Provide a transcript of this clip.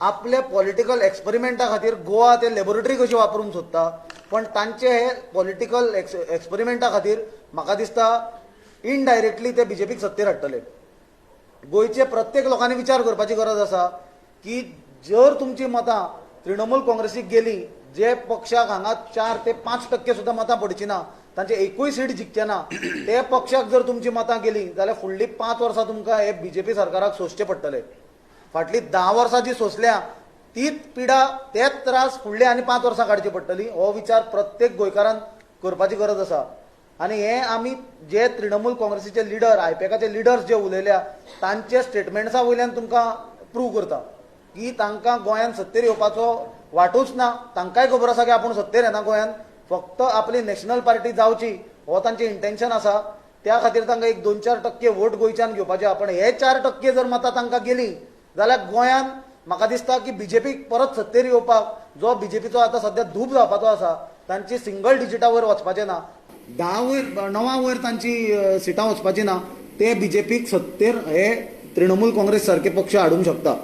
आपले पॉलिटिकल एक्सपेरिमेंटा खातीर गोवा ते लॅबोरेटरी कशी वापरूंक सोदता, पण तांचे हे पॉलिटिकल एक्सपेरिमेंटा खातीर म्हाका दिसता इनडायरेक्टली ते बीजेपीक सत्तेर हाडटले. गोंयचे प्रत्येक लोकांनी विचार करपाची गरज आसा की जर तुमची मतां तृणमूल काँग्रेसीक गेली, जे पक्षाक हांगा 4 ते 5% सुद्दां मतां पडची ना, तांचे एकूय सीट जिखचे ना, ते पक्षाक जर तुमची मतां गेली जाल्यार फुडली 5 वर्सां तुमकां हे बीजेपी सरकाराक सोंसचे पडटले. फाटली 10 वर्सां जी सोंसल्या तीच पिडा, तेच त्रास फुडले आनी 5 वर्सां काडची पडटली. हो विचार प्रत्येक गोंयकारान करपाची गरज आसा. आनी हे आमी जे तृणमूल काँग्रेसीचे लिडर, आयपॅकाचे लिडर्स जे उलयल्या तांचे स्टेटमेंट्सा वयल्यान तुमकां प्रूव करता की तांकां गोंयांत सत्तेर येवपाचो वाटूच ना. तांकांय खबर आसा की आपूण सत्तेर येना गोंयांत, फक्त आपली नॅशनल पार्टी जावची हो तांचें इंटेन्शन आसा. त्या खातीर तांकां एक 2-4% वोट गोंयच्यान घेवपाचे. पण हे 4% जर मतां तांकां गेली जाल्यार गोंयांत म्हाका दिसता की बीजेपीक परत सत्तेर येवपाक, जो बीजेपीचो आतां सद्या धूप जावपाचो आसा, तांची सिंगल डिजिटा वयर वचपाचें ना, 10 वयर 9 वयर तांची सिटां वचपाची ना, ते बीजेपीक सत्तेर हे तृणमूल काँग्रेस सारके पक्ष हाडूंक शकता.